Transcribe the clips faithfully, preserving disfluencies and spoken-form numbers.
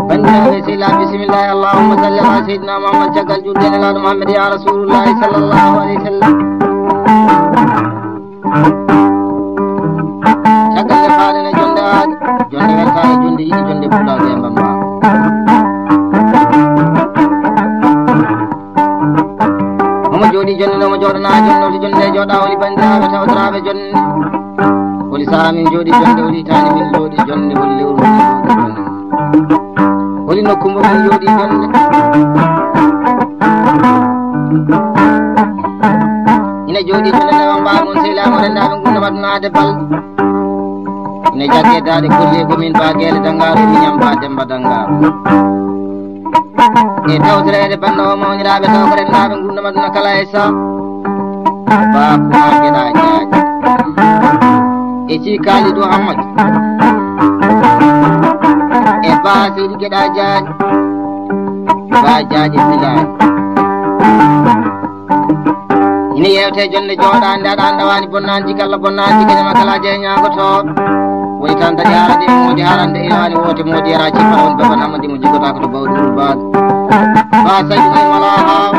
Banndiraaɓe sehilaaɓe, bisimillahi, allahumma salli ala seydina Muhammad, caggal juulde e Nelaaɗo Muhammad, ya rasulullahi sallallahu alayhi wa sallam. Caggal nde faaɗen e jonde aade, jonde weltaare, jonde yiɗi, jonde pulaagu e mbamma. Homo jooɗi jonde nde, homo jooɗanaa jonde, holi jonde nde jooɗaa, holi banndiraaɓe tawtoraaɓe jonde? Holi sahaa min jooɗi jonde, holi hitaande min jooɗi jonde, holi lewru min jooɗi jonde? Holi nokku mbo min jooɗi jonde? Ina jooɗi jonde nde on mbaago on sehilaaɓe, on renndaa ɓe ngurndan aduna de balɗe. Ina jagge daaɗe golle ko min ba Geele Danngaaro, mi ñam ba Demmba Danngaaro. E tawtoreede banndo o mawniraaɓe taw ko renndaa ɓe ngurndan aduna kala e sa. Ba Kuma Geɗa Jaaji. E ci Kalidou Amadou. E ba Seydi Geɗa Jaaji. Ba Jaaji Bilal. Ina yeewte jonde jooɗaande, aɗa annda waani bonnaanji kala bonnaanji, kañum kala jey ñaagoto. Woni tan dañi harande e moodi harande, ina waani woote moodi yara cippa on baba namadi mo jiggotaako to bawɗi ɗum baaɗo. Ba Saydu May mala haaw.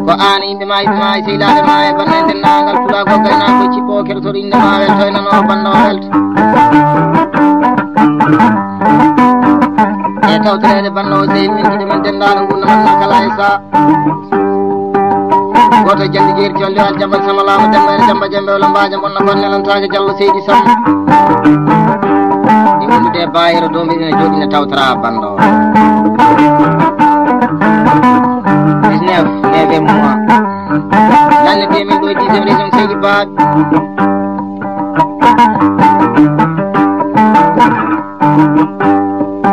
Ko aan yimɓe ma, yimɓe ma, e sehilaaɓe ma, e bannde denndaangal pulaagu, gaynaako, cippo, keɗotoɗo innde ma, welto e nano, banndo o welto. E tawtoreede banndo o, sehil men, giɗo men, denndaangal ngurndan aduna kala e sa. Gooto e jannde jeeri jolli aljamba sama laamu Demba e Demba Jembe wala mbaaja bonna kon nelantaake Jallo Seydi Samb. E wondude e Bayero Dombe ina jooɗi ne tawtora banndo. dix-neuf, neuvième mois. Lanne deux mille ɗo dixième région Seydi Ba.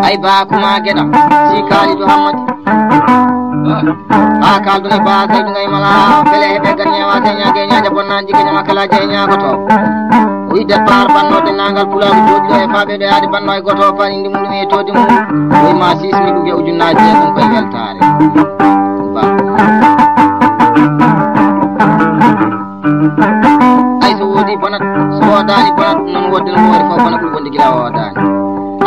Ay ba Kuma Geɗa, si Kalidou Hammadi. Haa kaalduno e Ba Saydu Ngay mala, bele heɓe gan ñeewa, te ñaage ñaaja bonnaanji, ke ñama kala jey ñaagoto. O wi départ banno denndaangal pulaagu jooɗiiɗo e faaɓe ɗo yaade banno e gooto o faan innde mum e toodi mum. O wi ma six mille uge ujunnaaji jeegom koye weltaare. Ba. Ay so woodi bonat, so woodaani bonat, noon wodde no woori fof bonat ɓuri wonde gila woodaani.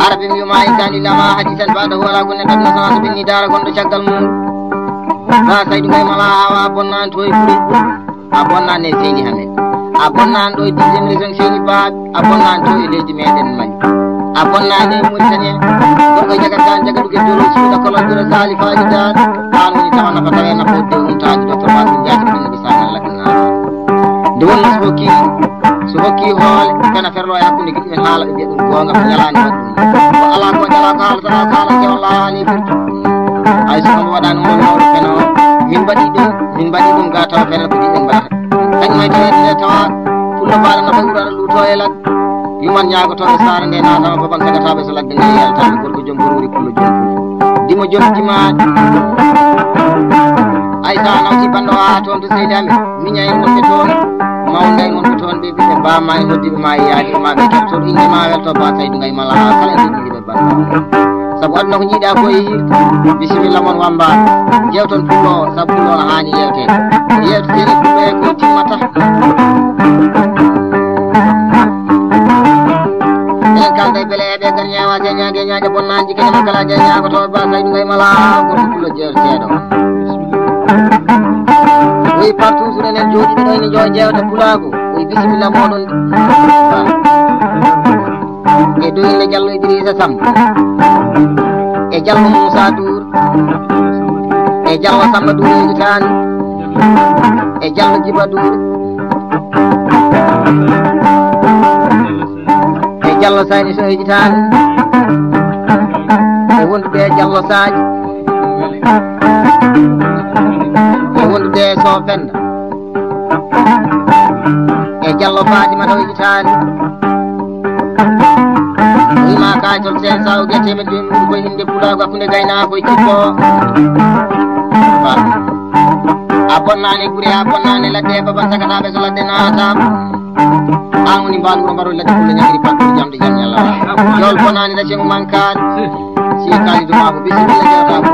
Arabe mi wiima insani lama hadisan ba'dahu ala kunne ɓen nasara so ɓenni daara gonɗo caggal mum. Ba Saydu Ngay mala hawa a bonnaani to e Fulɓe. A bonnaani e Seydi Hamed. A bonnaani ɗo e dixième région Seydi Ba. A bonnaani to e leydi meɗen Mali. A bonnaani e Mauritanie. Gorko e jagat daan jaga duge dolo suuda kolon duro sali faji daan. An woni tawa nafa tawe nafa de untaaji docteur Basil Diagne ɗum no ɓe sagal laɗɗinaa. Nde wonno so hokki, so hokki hoole, fena ferlo e hakkunde giɗo men haala ɓe mbiya ɗum goonga ko ñalaande waɗi ɗum. Ko alaa ko jalaa ko haalata ko haala ke walla haali firti. Ay so ɗum waɗaani mo nawɗo fena o, min mbaɗi ɗum, min mbaɗi ɗum ga tawa fena ko giɗo men mbaɗata. Kañum ay tawa nde tawa pullo baala nafa ɓurata luuto e ladde. Yuman ñaagotooɓe saare nde naatama baban sagataaɓe so ladde nde yaltaama gorko joom buru wuri pullo joom buru. Dimo joom dimaani. Ay sa nawti banndo haa toon to seydi amen. Miña en wonɓe toon, mawna en wonɓe toon, ɓe ɓiɓɓe bamma e noddiɓe ma e yaadiɓe ma, ɓe keɓtoto innde ma welto ba Saydu Ngay mala kala e noddiɓe banndo. Sabu aduna ko jiiɗa ko e yiide. Bisimilla mon wamba. Jewton pullo, sabu pullo no haani yewte. Yewte tene pullo e ko timmata. Enen kalda e bele e ɓe gar ñaawa se ñaage ñaaje bonnaanji kene ma kala je ñaagoto ba Saydu Ngay mala gorko pullo jewteteeɗo. Wi partout sur enen jooɗiɓe ɗo ene jo jewta pulaagu. Wi bisimilla moɗon. E doyille Jallo Idrissa Samb. E Jallo Moussa Dour. E Jallo Samba Dour e Itaani. E Jallo Jiba Dour. E Jallo Sani Sow e Itaani. E wondude e Jallo Sadio. E wondude e Sow Penda. E Jallo Fatima Taw Itaali. Wima kaytol sen saw gerte men ɗum ko hinde pulaagu hakkunde gaynako e cippo. Ba. A bonnani gure, a bonnani ladde, baba sakataɓe so ladde naata. An woni mbaɗu wuro mbaɗo ladde kulle ñagiri pattude jam. Jam yalla. Jol bonani da ceng mankan. Si kali duma ko bisimilla jawta ko.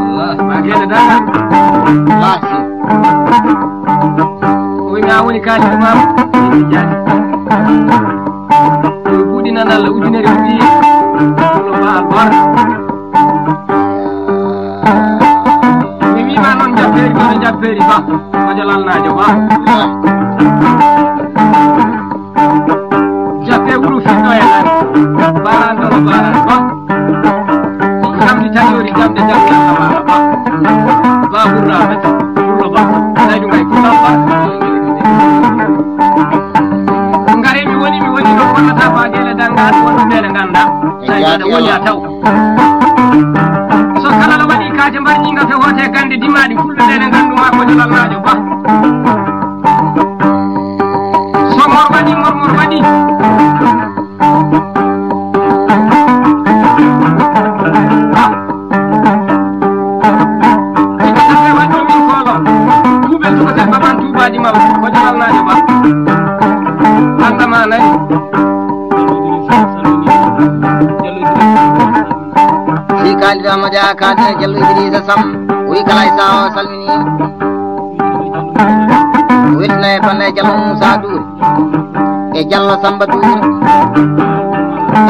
Allah, ma gele dana. Lasi. Ko ina woni kali duma. Ko buɗi nan Allah ujunere buɗi. Ko ba albar. Mi wiima noon jappeeri, kono jappeeri ba, ko jolalnaajo ba. Jappee wuro fiɗɗo e lan, baran ɗo, baran ba. Jamdi taƴoori, jamde jamde Allah maɗa ba. Ba burra ba, burro ba. Saydu ngay ko ba ba. Ngare mi woni, mi woni ɗo wonnata ba gele dannga, wonde nde nde gannda. Saydu aɗa woni a taw. So kala no waɗi kaaje mbarñiinga to hoote gannde dimaaɗi fulɓe ɓe ne nganndu maa ko jolalnaajo ba. So mor waɗi, mor mor waɗi. Ba. Ɓe waɗno min koolo. Tuubel tubatel baban tuubaaji maɓɓe ko jolalnaajo ba. Annda ma nani. Si kaaldiɗo Amadou Dia kaaldiɗo Jallo Idrissa Sam, o wi kala e saha o salmini. O weltina e bannde Jallo Moussa Douri, e Jallo Samba Douri,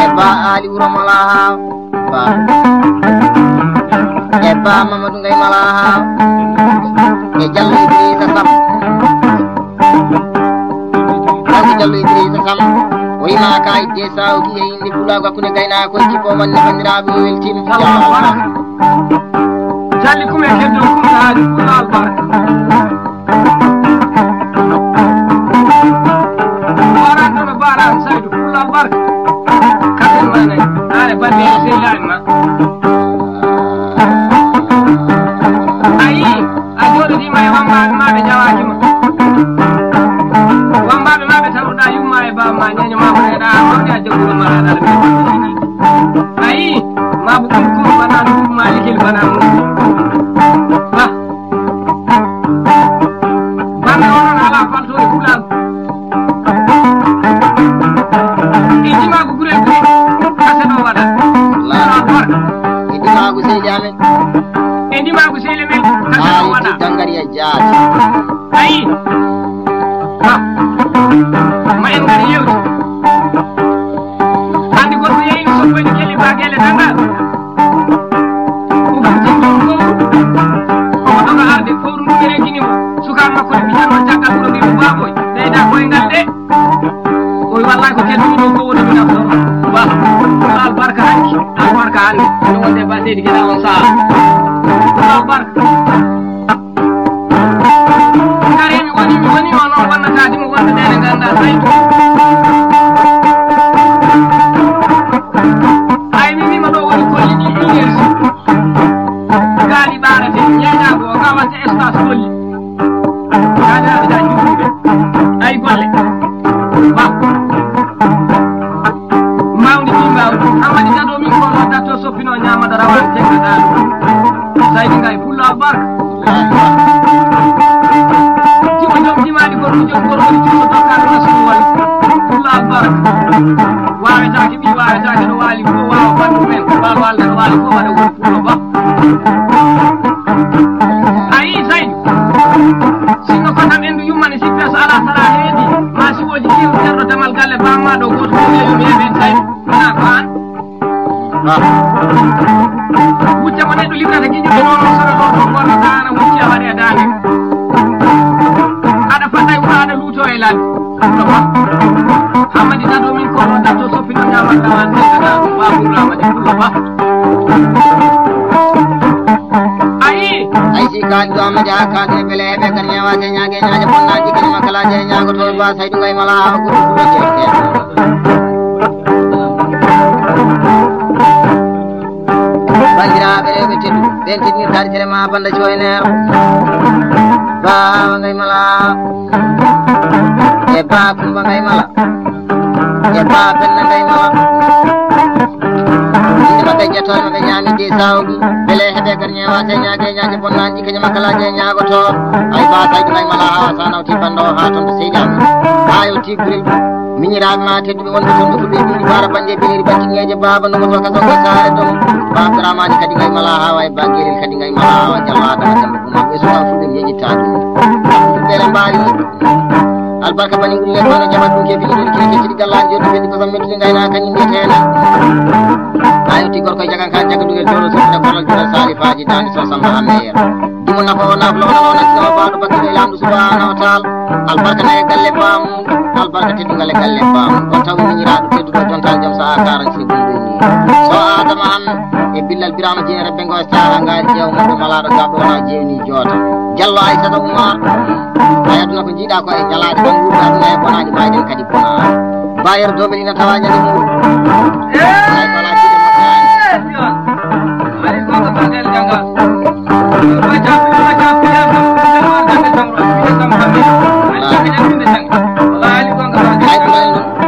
e Ba Ali Wuro Malaha Ba, e Ba Mamadou Ngay Malaha, e Jallo Idrissa Sam. Kanko Jallo Idrissa Sam, o yima ka e desa o kiye inde pulaagu hakkunde gaynako e jippo manne banndiraaɓe o weltima. Jalli kume keddo kum haali pulaal barka. Baran ɗo no baran saydu pulaal barka. Katen manay, are bande e sey laami ma. Ayi, a jooɗodiima e wammbaaɓe maa ɓe njawaaki ma. Wammbaaɓe maa ɓe taruɗaa yumma e baaba ma, ñeeño maa ko reeɗaa, a mawni a jawɗuɗo ma aɗa alɓe. Ayi, ma bu kum kum bana ɗum ma likil bana mum. Ba. Bana onon ala faltoore kulal. E ndimaagu gure gure, kase ɗo waɗa. Laaɗo. E ndimaagu seydi amen. E ndimaagu seydi men, kase ɗo waɗa. Gangariya jaati. Ayi. Ha. Ma en ngari yewti. Hannde goɗɗo yehi no soppoyde kelli ba gelle dangal. O ɓurti ɗum fowru. Omo ɗoga arde fowru ndu ɓe reggini mo. Sukaaɓe makko ɓe mbiyanno caggal wuro ngi ko baaboy. Ɓeyda koyngal de. O wi wallahi ko kedduɗo ɗo ko woni mi naftorma. Ba. Albarka hanki. Albarka hannde. No wonde ba seydi gila on saha. Albarka. Kare mi woni, mi woni o noon wonnata dimo wonde nde nde ngannda tawi. Ay mi wima ɗo woni kolli ɗi énergie. Gaali ɓaarete, ñeeñaago o gawante espace kolli. Gaali aɓe da juɓɓuɓe. Ay golle. Ba. Mawni ɗi mawni. Amadi dado min ko no datto soppino ñaamata rawan tenga dano. Saydi ngay fulla albarka. Jiwo jom jimaɗi gorko jom gorko ni jiwo tokkaɗo rasul wal. Fulla albarka. Wawetake ɓi wawetake no wali ko wawa bandu men. Wal wal no wali ko waɗa woni fulla ba. Ayi Saydu. Sinno kotam endu yummani sippe so ala sara heedi. Ma siwoji kew terɗo damal galle bamma ɗo goto ko yeyo mi heɓen Saydu. Wona ko an. Wucce mo neɗɗo librata giƴuɗo noon o soro ɗo ko gonnoɗa ana wucce a waɗe daande. Aɗa fadda e wuro aɗa luuto e laabi. Ɗo ba. Hammadi dado min ko ɗo datto soppino ñamal ɗaman ɗo gada. Babur Ramadi ɗo ba. Ayi. Ay si kan do Amadi a kan e bele e be kan ñawa te ñaage ñaaje bonna jikki ma kala je ñaago to ba Saydu ngay mala ha ko ko je. Banndiraaɓe rewɓe tedduɓe, ɓen teddinirtaade tere ma bannda joyneer. Baawa ngay mala. E baa Kumba ngay mala. E baa Penna ngay mala. Inde maɓɓe jettoore maɓɓe ñaami Sawgi, bele heɓe garñewa, se ñaage ñaaje bonnaaji, kañum kala je ñaagoto. Ay ba Saydu Gay Mala Hawa, sa nawti bando ha ton to seydi amen. Ayo ti gurel miñiraaɓe ma tedduɓe wonɓe ton, ɓe fulɓe ɓiɗi bara bande biniri batti ñeeje baba no mo ka songo saare ton. Ba Abdourahmane kadi Gay Mala Hawa, e ba Gelel kadi Gay Mala Hawa, Jallo Adama Demba Kuma, ɓe suka fulɓe yeji taadu. Bele mbaari. Albarka bani ulle kono jama ɗum ke bini ɗum kiri kiri gallaji joddi ɓe ko samme tini ngayna kañum mbiyete hen. Ayo ti gorko jagan ka jaga ɗum e joro so da kolal joro sali faji dani so samba ameya. Dimo nafa o naflo o naflo na sino baɗo bakki e lamdu subhanahu wa ta'ala. Albarka na e galle bam, albarka teddu galle galle bam. Ko taw miñiraaɗo teddu ko jontal jam sa karan si ɗum ɗum. So Adama an e billal Birama Jeere ɓe ngo sara ngal jew mo malaɗo gabɗo wona jewni jota. Jallo Aysata Umar. Ay aduna ko jiiɗa ko e ñalaaɗe tan wuurɓe aduna e bonaaɗe mbayɗen kadi bonaa. Ba Yero Dombel ina tawa ñande mum. Ay ko alaa jiiɗe moƴƴaani. Ay ko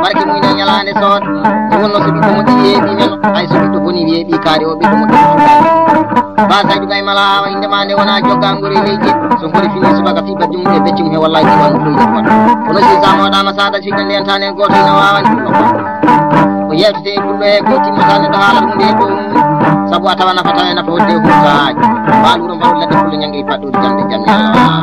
barke mum ina ñalaande sood. Nde wonno so ɓiɗɗo moƴƴi yeeɓi men, ay so ɓiɗɗo boni yeeɓi kaari o ɓiɗɗo moƴƴi. Ba Saydu Gay Mala Hawa, innde ma nde wona jogga ngori leydi. So ngori fini subaka fi bajjum e beccum he wallahi ko wano ɗum ko. Kono si sa moɗama sada si kande en tanen goto ina wawan ɗum ko. Ko yewtete e pullo he ko timmata neɗɗo haala ɗum nde ɗum. Sabu a tawa nafata e nafa hodde hutaaji. Ba luro mbaru ladde pullo ñangi paɗɗo jamde jamde Allah.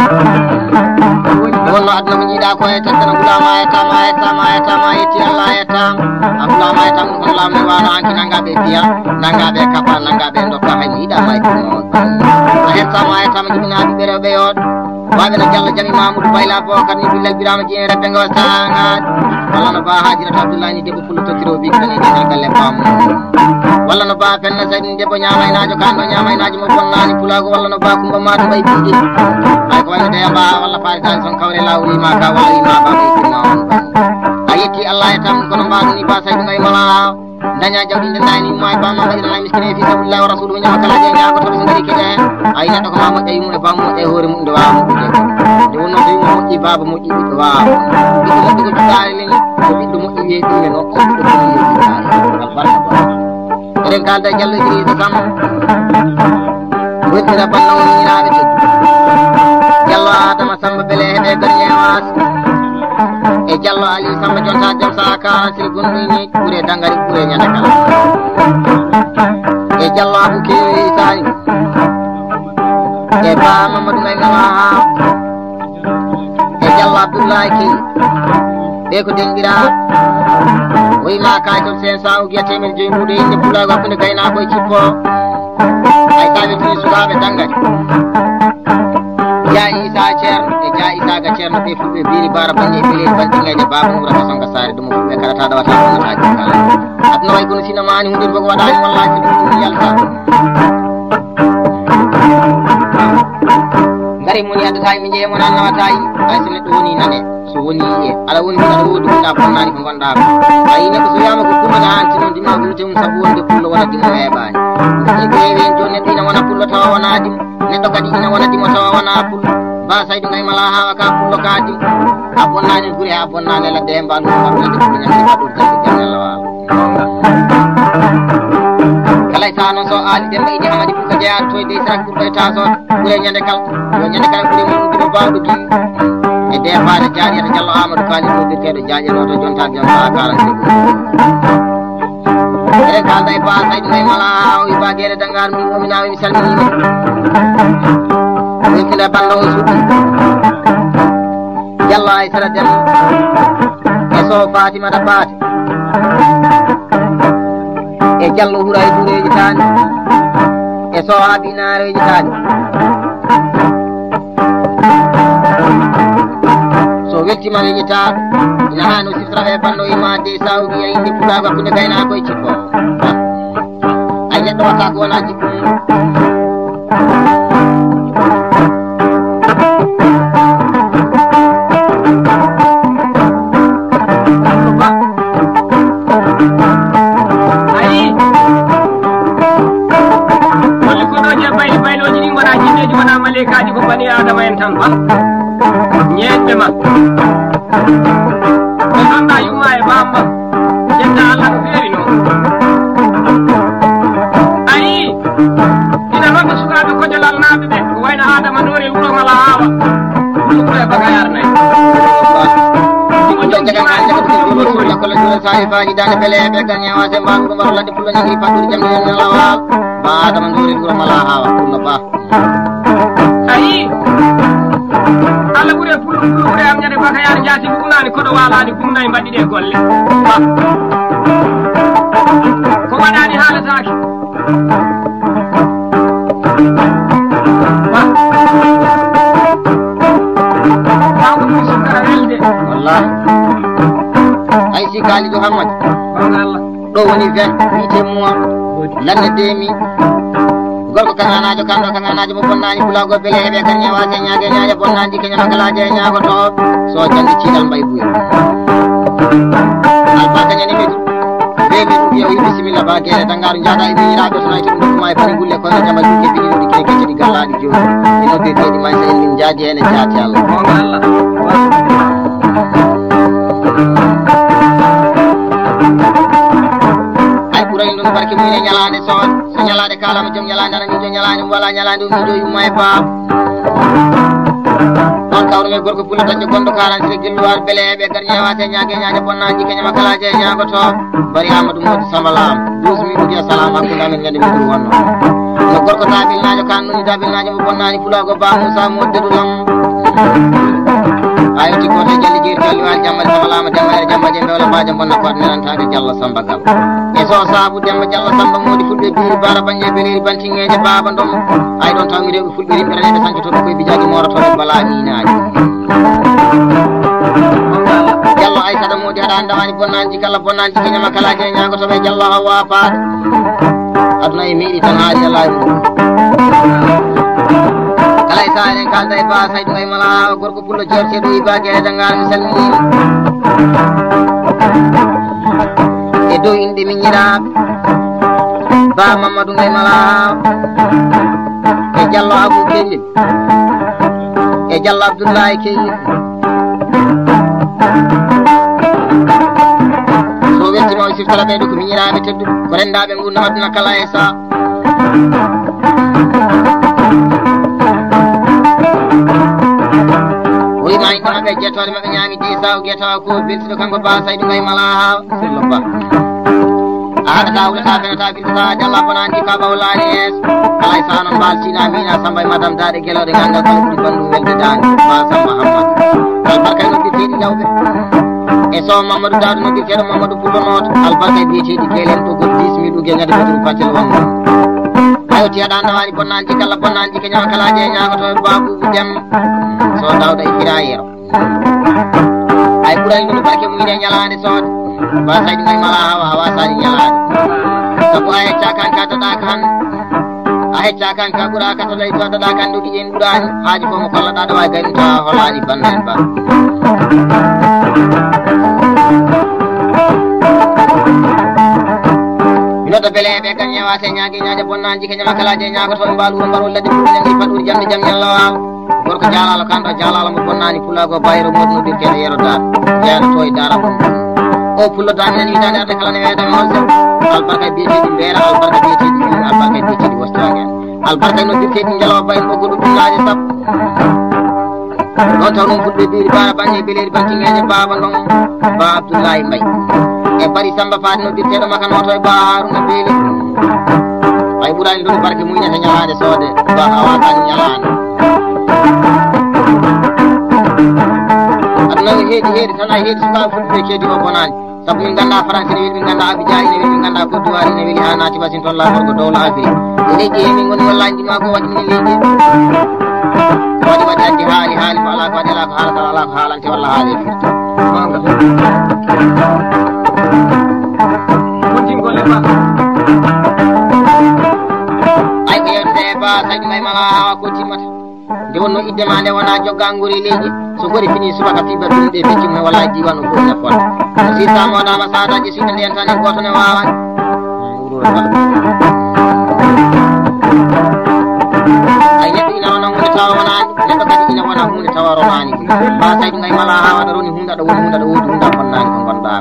Wonno aduna ko jiiɗa ko e tattana gulama e tama e tama e tama e ti Allah e tam. A gulama e tam ko laamu wano anki nanga ɓe biya. Nanga ɓe kappa, nanga ɓe dokka, hay mi yiɗa may ɗum on. A hettama, a hettama, jibinaaɓe ɓe rewɓe yoot. Waɓe no Jallo Jami Mamoudou Bayla Bokar ni billal Birama Jeere ɓe ngo sangaani. Walla no ba Hajirata Abdoulaye ni debbo pullo tokkiro bi kani de galle baamu. Walla no ba Penna Seydi ni debbo ñamaynaajo kan ɗo ñamaynaajo mo bonnaani pulaago walla no ba Kumba Maadu Mbay Biidi. Ay ko wayno de ba walla Faari Taal son kawre lawri ma ka walla ima ba ɓe kinna on. A yetti Allah e tam kono mbaɗuni ba Saydu Ngay Mala. Daña jawdi nde ndayni ma e bamma mbaɗirana miskine fi sabilillahi wa rasuluhu ñama kala je ñaago to ɓe ngari kede. Ay neɗɗo ko ma moƴƴa yummu e bammu moƴƴa e hoore mum nde wawa moƴƴude ko nde wonno so yummu moƴƴi baba moƴƴi ɓiɗɗo wawa ɓiɗɗo moƴƴi ko juɗɗare leñi ko ɓiɗɗo moƴƴi wiye ɗum e no o ɓiɗɗo moƴƴi wiye ɗum albarka ba. Eɗen kalda e Jallo Idrissa Samb. Wetira banna o miñiraaɓe teddu. Jallo Adama Samba Bele heɓe Berñewas. E Jallo Aliou Samba jonta jam sa karan siri gonɗini ɓure dangari ɓure ñande kala. E Jallo Abou Kewi Sani. E Ba Mamadou May Ngama. E Jallo Abdoulaye Key. Ɓe ko denɗiraa. O yima kay toon cinq cents ou bien teemeɗɗe joyi mbuuɗe yimɓe pulaago hakkunde gaynaako e cippo. Ay tawi tini sukaaɓe dangani. Ja Isa Ceerno e ja Isa ga Ceerno ɓe fulɓe biiri bara banni e bileeri banti ngayde baaba nura ka songa saare ɗum fulɓe kala ta dawata wonata jikkala. Aduna way kono sinamaani hunde fof waɗaani wallahi ɗum yalta. Ngari moni addata mi jeemo nan nawata yi ay so neɗɗo woni nane. So woni e ala woni aɗa woodi wonɗa bonnaani ko ngonɗa ko. A yi neɗɗo so wiyama ko kumana an tino dima gulute mum sabu wonde pullo wona dimo weeɓaani. Ɗum ɓe ɓeewi en jooni neɗɗo ina wona pullo tawa wona dimo. Neɗɗo kadi ina wona dimo tawa wona pullo. Ba saydu ngay mala hawa ka pullo ka dimo. A bonnaani gure a bonnaani ladde he mbaɗu mbaɗu ladde pullo ñande mbaɗu jalde jam Allah wawa. Kala e saha noon so aali Demba Idi Hamadi Pullo jeyaa to e dey sarak ɓurɗo e taso ɓure ñande kala yo ñande kala ɓure mum ɗiɗo bawɗo gi e defaade jaaƴata Jallo Amadou Kali ɗo birteɗo jaaƴanoto jonta jonta quarante secondes. Eɗen kalda e ba saydu may mala o wi ba gere dangar mi momina mi salminima. Weltinde banda o suuɗi Jallo Aysata Dem e Sow Fatimata Paate e Jallo Huray Dureeji Taani e Sow Abinaareeji Taani. So weltima weñita ina haano siftora e banno ima de sawgi e inde pulaago hakkunde gaynako e cippo. Ay neɗɗo watta ko wona jikku. Ayi. Walla ko ɗo je bayli baylooji ɗi wona jinneeji wona maleykaaji ko bani Adama en tan ba. Ñeeñɓe ma. Ɓe ɗonɗa yumma e bamma. Jetta Allah no feewi noon. Ayi. Saaji daande bele ɓe gañe wase mbaɗu ɗum mbaɗu ladde pullo ñagiri paɗɗude jamɗe en lawal. Ba Adama Ndoori wuro mala hawa pullo ba. Ayi. Allah ɓure pullo pullo ɓure am ñande baka yaade jaati ko unani koɗo walani gumnayi mbaɗi ɗe golle. Ba. Ko waɗani haalataake. Ba. Ba ko ɗum sukkara welde. Wallahi. Ay si Kalidu Hammadi. Ɗo woni vingt huitième mois. Lanne deux mille. Gorko kaŋanaajo, kanɗo kaŋanaajo mo bonnani pulago bele heɓe kan ñewa se ñaage ñaaje bonnani keña makalaje e ñaago to. So jande ciidal mbay buy. Albarka ñande medu. Be medu yo yi bisimilla ba gere dangaru jaada e miñiraaɓe so nayti ɗum ɗum ma e fari gulle kono jama juke bigi ɗum kene kecce ɗi gallaaɗi jooni. E nodde deedi ma e sa'el min jaaje ene jaati Allah. Gonga Allah. Ay ɓuray ɗum barke mum e ñalaande soon. So ñalaande kaalama joom ñalaande ana miijo ñalaande mo wala ñalaande o miijo yumma e baaba. Ɗon kawru men gorko pullo dañƴo gonɗo quarante gilluwar bele ɓe gar ñeewate ñaage ñaaje bonnaaji keñama kalaje e ñaagoto. Bari Amadou Modou Samba Lam, douze mille uji e salam hakkunde amen ñande min ɗum wonno. No gorko dabilnaajo kan nuni dabilnaajo mo bonnani pulago ba Moussa Modou Dedu Lam. A yetti goto e jalli jeeri jalli wali jamma Samba Lama jamma e jamma je mbewla baje bonna ko admirantaaɓe Jallo Samba Gal. E so saabu Demba Jallo Samba Modi fulɓe biiri bara bañƴe beleri bantiŋeeje baaba ndom. Ay ɗon tawmi rewɓe fulɓe rimɓe reneɓe sancotooɓe koye bijaaji moorotooɓe bala miinaaji. Jallo Aysata Modi haɗa hannde wani bonnanji kala bonnanji keñama kala je ñaagotoɓe Jallo Hawa Faade. Aduna e meɗi tan haali e laawi mum. Kala e saare en kalda e ba Saydu Gaye Mala gorko pullo jeerteɗo e ba gere dangal mi salmini. E dow inɗe miñiraaɓe ba Mamadou Gaye Mala e Jallo Abou Keyil e Jallo Abdoulaye Keyil. So weltima o siftara ɓe ɗo ko miñiraaɓe teddu ko rendaɓe ngurnam aduna kala e sa. O wima inɗe maɓɓe jettode maɓɓe ñaami disa o getawa ko beltiɗo kanko ba Saydu Gaye Mala ha. Sello ba. A haɗata wulata fenata firtata jalla bonani ka ɓawlani es. Alay sano mbal tina mina samba e madam daɗe geloɗe ganda kala ɓuri bandum welde dani ba Samba Hammad. Albarka no ɓe teɗi jawɓe. E so Mamadou Dawdo no ɓe teɗo Mamadou Pullo Noto. Albarka e biyeteɗi kelen ɓogol dix mille uge ñande baturu fatel wonno. Ayo tiyaɗa nawani bonnanji kala bonnanji ke ñawa kalaje ñagoto babu dem. So Dawda e Hirayero. Ay ɓuray ɗum barke mum ine ñalaande soode. Ba Saydu Gaye Mala hawa hawa sani ñalaande. Sabu a hecca kan ka daɗa kan. A hecca kan ka ɓura ka to ley to daɗa kan ɗo ɗiɗen ɓurani. Haaji ko mo kolla ɗaɗo wa gani ta holani bannan ba. Nodda bele ɓe kan ñewate ñaagi ñaaje bonnanji ke ñama kala je ñaago to mbalu mbaru ladde ɓuri ñangi paɗuri jamde jam ñalla wawa. Gorko jaalalo kanɗo jaalalo mo bonnani pulago bayro modno birkeɗo yero dar jeyano to e dara mon. O pullo dami nani witande arde kala ne weeda mo holse. Albarka biyeteɗi mbeera albarka biyeteɗi ɗum albarka biyeteɗi wostoagen. Albarka no birteɗi jalo bayen ɓogguɗo ɗullaji sappo. Ɗon taw ɗum fulɓe biiri bara bange beleri bantingeje baba ɗon ba Abdullahi Mbay. E bari Samba Fati no birteɗo makanoto e ba Haruna Beli. Ay ɓurani ɗum barke muyne to ñalaande soode ba a wasani ñalaande. Aduna no heedi heedi tan a heedi suka fulɓe keedi o bonani. Sabu min ganda France ne weli min ganda Abidjan ne weli min ganda Côte d'Ivoire ne weli ha naati basin ton la gorgo dowla Afrique. E leydi he min woni wallahi ndima ko waɗi min leydi. Waɗi waɗi addi haali haali ko ala ko waɗi ala ko haalata ala ko haalante walla haali e firti. Gonga. Gontin golle ma. Ay ko yewtete ba Saydu Gaye Mala hawa ko timmata. Nde wonno idde ma nde wona jogga ngori leydi so gori fini subaka fiba ɗum ɗe becci mo wala diwan o fof na fon. Si sa mo dama sa daji si tan en tan en goto ne wawa. Ay neɗɗo ina wona hunde tawa wonani neɗɗo kadi ina wona hunde tawa ronani. Ba Saydu Gaye Mala ha waɗa roni hunde aɗa woni hunde aɗa wodi hunde a fonnani ko gonɗa.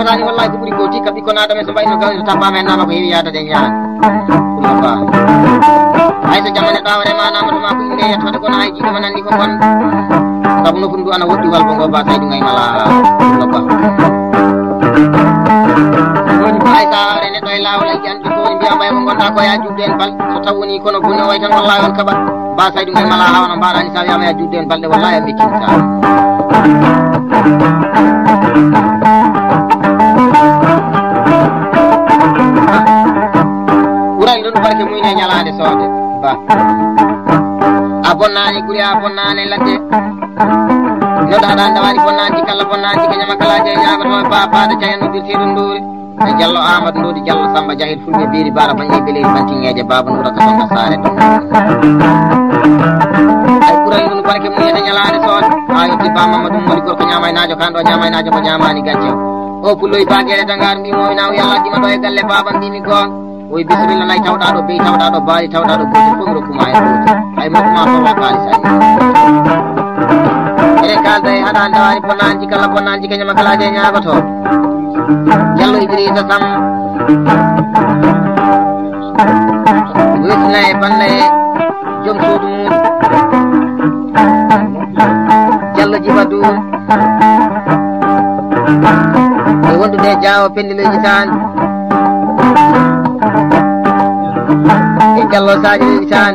Ani wallahi ko ɓuri ko tikka ɓikkon adama so mbayno gawni to tabbama hen nama ko heewi yaadade e ñaama. Ɗum no baax. Hay so jamma neɗɗo awa rema nama to ma ko inde yettoto kono hay jiiɗo ma nandi ko kon. Sabu nofuru ndu ana woɗɗi walbo ngo ba tawi ɗum ay mala. Ɗum no baax. Hay sa awre neɗɗo e laawol ay jandi ko woni mbiya mbay ko gonda ko ya jubde en bal so taw woni kono bone o way tan wallahi on kaɓat. Ba Saydu Ngay mala hawana mbaɗani sa wiyama ya judde en balɗe wallahi a mettinta. Ɓural ɗon barke muyne ñalaande soode ba. A bonnani guri a bonnani ladde. Noɗa ɗan dawani bonnani kala bonnani ka ñama kala je ñagoto ba ba da cayan no birti ɗum ɗuri. E Jallo Amadou Ndodi Jallo Samba Jahel Fulɓe Beeri Bara Bañe Beleeri Bantiŋeeje Baaba Nura ka Tonga Saare ɗum. Ay ɓuray ɗum barke mum e ñalaande soode. Haa yotti Ba Mamadou Modi gorko ñaamaynaajo kan ɗo ñaamaynaajo ko ñaamaani gacce. O pulloy Ba Gere Dangar mbi mo ina o yalla dima ɗo e galle baaba mbi mi goon. Oy bisimilla nay tawɗa ɗo bey tawɗa ɗo baali tawɗa ɗo goto fof mi rokkuma hen goto. Ay mokkuma fof wa kaalis ay. Eɗen kalda e haɗa ndawani bonnanji kala bonnanji kañama kala je ñaagoto. Jallo Idrissa Sam. Wesna e bannda e joom suudu mum. Jallo Jiba Dum. E wondude e Jaawo Pendiloji Tan. E Jallo Sadio Tan.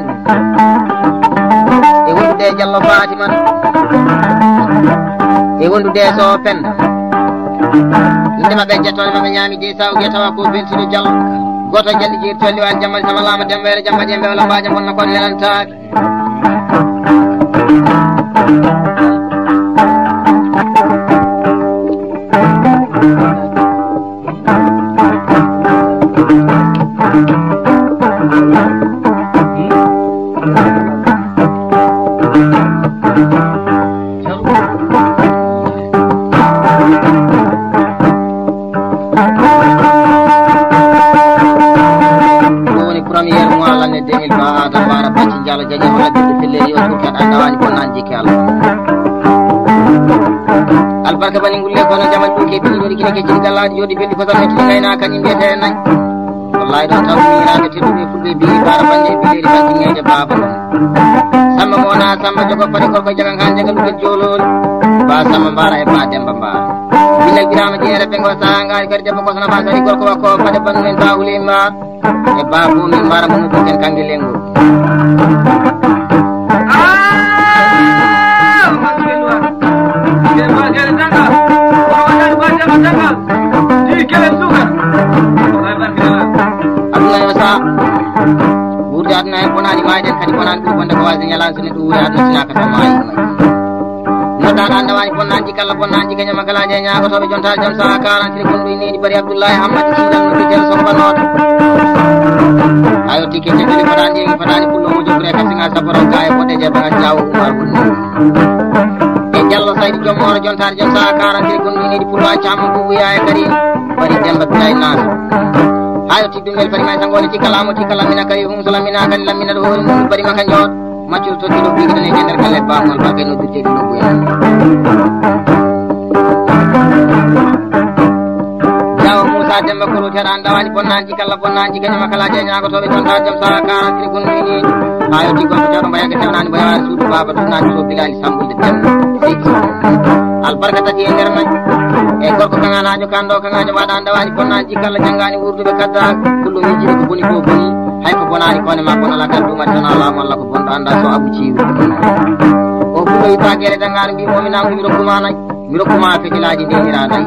E wondude e Jallo Fatima. E wondude e Sowo Penda. Inde maɓɓe e jettode maɓɓe ñaami de saw ge tawa ko beltiɗo Jallo. Goto jalli jeeri tolli wal jammal sama lama demba wala jamma demba wala mbaja bonna kon helanta. Ɗum woni premier mois l'année deux mille vingt, Adama Bara Bacci Diallo, Jañe, wala ɓiɗɗo Filleri, o Turkat, a dawani ko naan jikke Allah. Albarka bani ngulle kono jamal ɗum ke ɓiɗɗo ɗi kine ke jiri gallaaɗi jooɗi belɗi fosal metti gayna kan yimɓe te nayi. Wallahi ɗon taw miñiraaɓe tedduɓe fulɓe biri Bara Bande e Bileri Bantiŋeeje baaba ɗum. Samba mo wona Samba jogo paɗe gorko jagan kan jagal ɗum joolol. Ba Samba Mbara e Ba Demba Mbara. Billa Birama Jeere ɓe ngo saha ngaari kadi debbo ko sona ba sari gorko wakko paɗe bandu men ba Hulima. E ba Bumi Mbara mo no duten kangi lengo. Ah! Mashallah. Ke ba jere tanga. Ko wala ba jama tanga. Di kele suka. Abdoulaye Wasa. Wuurde aduna en bonaani maayde en kadi bonaani ɓuri bonde ko waasde ñalaande so neɗɗo wuuri aduna sinaka tan maayi. Noddaɗo an dawani bonnaanji kala bonnaanji kañama kala je ñaagotooɓe jontaade jom saha quarante gonɗo e needi bari Abdoullahi Hammadi Sidan no bitel sombanooɗo. A yotti ke jebele fadaani ɗi fadaani pullo mo jogre ka singa saboro gaye boɗe je bagal jawo Umar wulni. E Jallo Saydi Joom Mooro jontaade jom saha quarante gonɗo e needi pullo acca Hammadi Bubu Yaaya Karim. Bari Demba Biray Naas. Hayo tiddu ngel bari may sangole tikka lamo tikka lamina kari hum so lamina kari lamina ɗo hori mum bari maka njoot. Maccol tokki ɗo bigi ɗon e nder galle bamol ba kay no birte ɗo ɗo buya. Jawo Musa Demba Kolo teɗa an dawani bonnanji kala bonnanji kanyama kala je ñagotoɓe jonta jom sa quarante gonɗini. Hayo tigol ko tewɗo mbayaka tewnani mbayawari suudu baba ɗum nani ɗo Bilali Sambulde Demba. Six. Albarka tati e nder may. E gorko kaŋanaajo kan ɗo kaŋaajo waɗa annda waani bonnaaji kala janngaani wurduɓe kadda. Kullu min jiɗi ko boni ko boni. Hay ko bonaani kone ma bonala kan ɗum addi tan alaa mo Allah ko bonɗo annda so abu ciwi. O kullo yi bagere dangaani mbi momi nangu mi rokkuma nay. Mi rokkuma fejilaaji ndenira nay.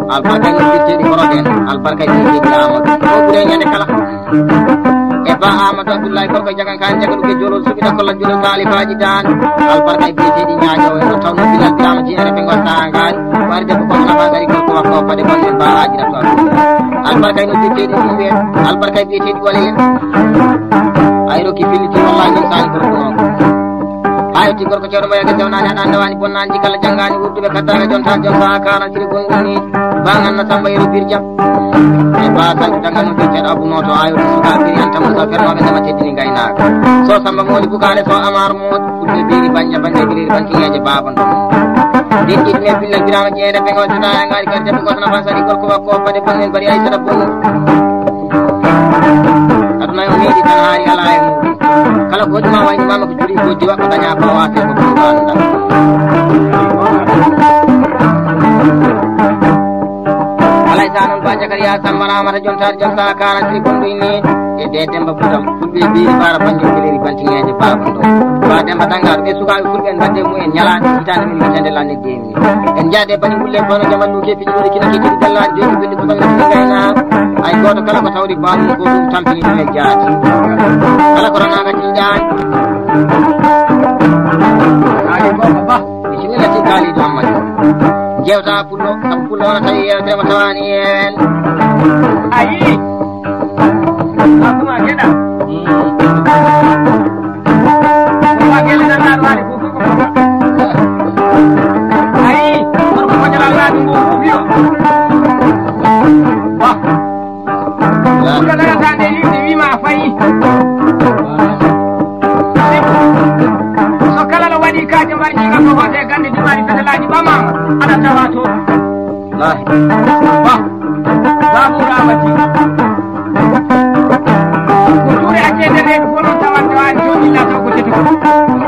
Albarka ni firteɗi koroɗen. Albarka ni firteɗi amadu. O ɓure ñande kala. E ba Amadou Abdoulaye gorko jagan kan jagaɗu ke jolol suɓi ɗa kolla jolol taalifaaji daan. Albarka e biyeteeɗi ñaaƴo en ɗo tawno bilal birama jeere ɓe ngonta ngaari. Wari debbo ko na bagari gorko makko pade bonne ba ajira to. Albarka e no biyeteeɗi ɗiɓe. Albarka e biyeteeɗi wala en. Ay roki filliti wallahi min sani gorko noon. Hayo ti gorko cewɗo mo yaga sewnani aɗa andawani bonnani jikala jangani wurduɓe kaddaka jonta jonta ha karan siri gonɗum ni. Ba ganna samba yero birjam. E ba tan dangano be ceeɗa abu noto ayo to suka biri an tamma sa ferma be dama teddini gaynaka. So samba moni bukale so amar mo fulbe biri banja banja biri banti yeje baba ndo. Denɗiiɗo men Billa Biraama Jeeyre, ɓe ngawtata e ngaari kadi debbo gooto na fansari gorko makko, fade bonnel bari ay sara bonno. Aduna yo meeɗi tan haari alaa e muɗum. Kala ko hoɗi ma wayni mama ko juri ko jiwa ko daña ko waate ko ɗum ɗo annda. Alay sa noon ba Jakariya Samba Ramata jontaade jom sa kaara siri bonɗo inni e de Demba Budam. Fulɓe mbiyi baara banjo keleri bantiŋeeje baaba ndo. Ba Demba Dannga ɓe sukaaɓe fulɓe en mbaɗde mumen ñalaaɗe hitaande min mbaɗande lannde deemi. En njaade bani gulle kono jaman ɗum kefi ɗum kina kefi dallaaɗe joyi belɗe ko banna ɗum gayna. Ay gooto kala ko tawri baamu ko ɗum tampini ɗum e jaati. Kala ko ranaaga tiiɗaani. Ay gooto ba. Bisimilla si Kaalidu Ammadu. Jewta pullo, sabu pullo wona tawi yewtere mo tawani en. Ayi. Abuma geɗa. Abuma geɗa nan nan wali ko ko ko. Ayi. Ko ko jala la ɗum ko ko biyo. Wa. Ɗum ɗo nanata nde yimɓe wiima a fayi. So kala no waɗi kaaje mbarji ngam no hote gande dimari fetalaaji ɓamama aɗa tawa to. Lahi. Ba. Babu Ramati. Ko ture accede reedu fof noon tawat tawani jooɗi la taw ko tete ko.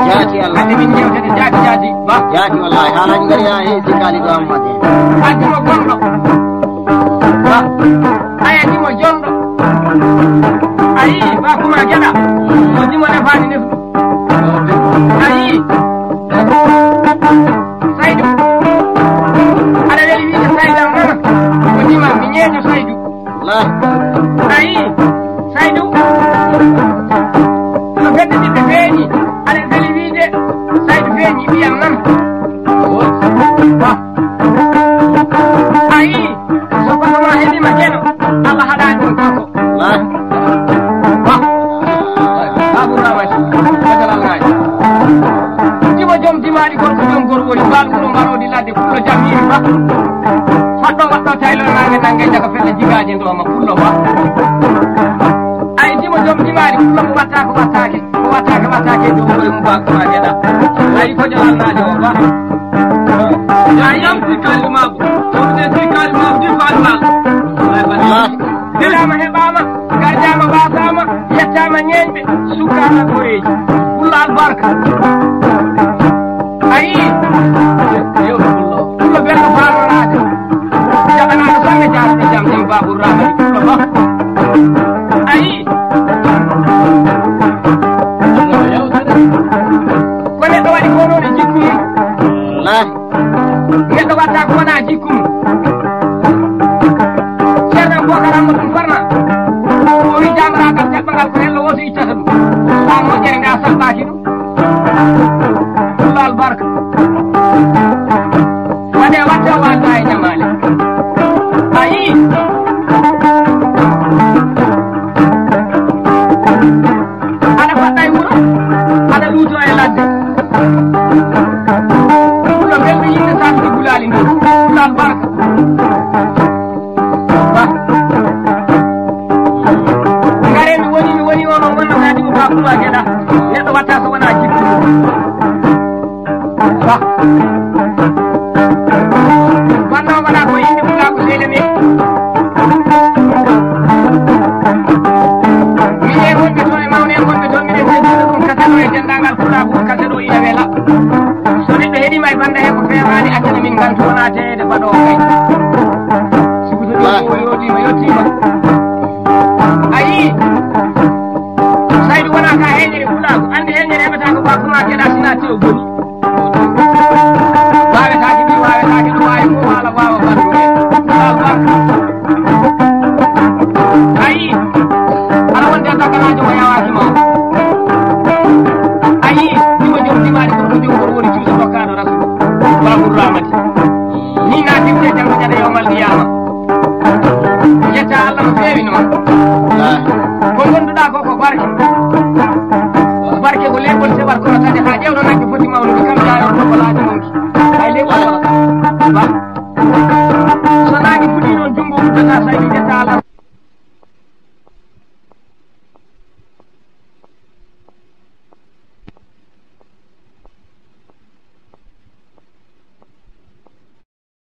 Jaati Allah. Hande min jewtete jaati jaati. Ba. Jaati wallahi haalaji ngari ha heewi sikali ɗo amma de. Addi mo gonɗo. Ba. Aya dimo jonɗo. Ayi, ba kuma geɗa. Mo dimo nefani nefɗo. Ayi. Saydu. Aɗa weli wiide Saydu am nana. Mo dima mi ñeeño Saydu. Ayi. Saydu. No fedde ɓiɓɓe feeñi. Aɗa weli wiide Saydu feeñi ɓiyam nan. Ba. Ayi, so kono ma heɓima keno, Allah haɗani ɗum kanko. Ba. Ba. Babu Ramati, Fadal Alhaji. Dimo jom dimaɗi gorko jom gor woni bal wuro mbaroɗi ladde pullo jam yiri ba. Faɗɗo waɗɗo taylo nange nange jaga felle jigaji ndoma pullo ba. Ay dimo jom dimaɗi pullo mo watta ko wattake. Ko wattake wattake dow hoore mum ba ko ma geɗa. Ay ko jom Allah jo ba. Ya yamti kalimagu, tawde ti kalimagu di falmal. Gelama heɓama, gardama basama, yettama ñeñɓe, sukkama koreji. Pulla albarka. Ayi. Yo pullo. Pullo belɗo famanade. Jaɓanaɗo sanne jaruɗo jam jam babu Ramani. Pullo ba. Ayi. Ko neɗɗo waɗi ko noon e jikku mum. Lahi. Neɗɗo watta ko wona jikku mum. Ceerno Bokar Amadou Farma. O wi jamragal jaɓɓangal ko hello woto ittata ɗum. Ha moƴƴere nde a salɓaki ɗum. Pullo albarka. Waɗe watte o walda e jamaale. Ayi. Aɗa faɗɗa e wuro, aɗa luuto e ladde. Ɗum ɗo belɗo yimɓe sabude gulaali ndi. Gulaal barka. Ba. Ngare mi woni, mi woni ono wonno kadi mo ba kuma geɗa. Neɗɗo watta so wona jikku. Ba. Wonno wona ko yimɓe pulaagu seeɗa ni. Minen wonɓe toon e mawne en wonɓe toon, minen teddinta ɗum kaseɗo e denndaangal pulaagu kaseɗo ina wela. So neɗɗo heɗima e bannda he ko fewaani, accana min ngantu wona teede baɗoowo kay. Sibu to ɗum o yooɗima, yottima. A yii? Saydu wona ka heñere pulaagu. Anndi heñere heɓata ko ba kuma geɗa sina tew boni.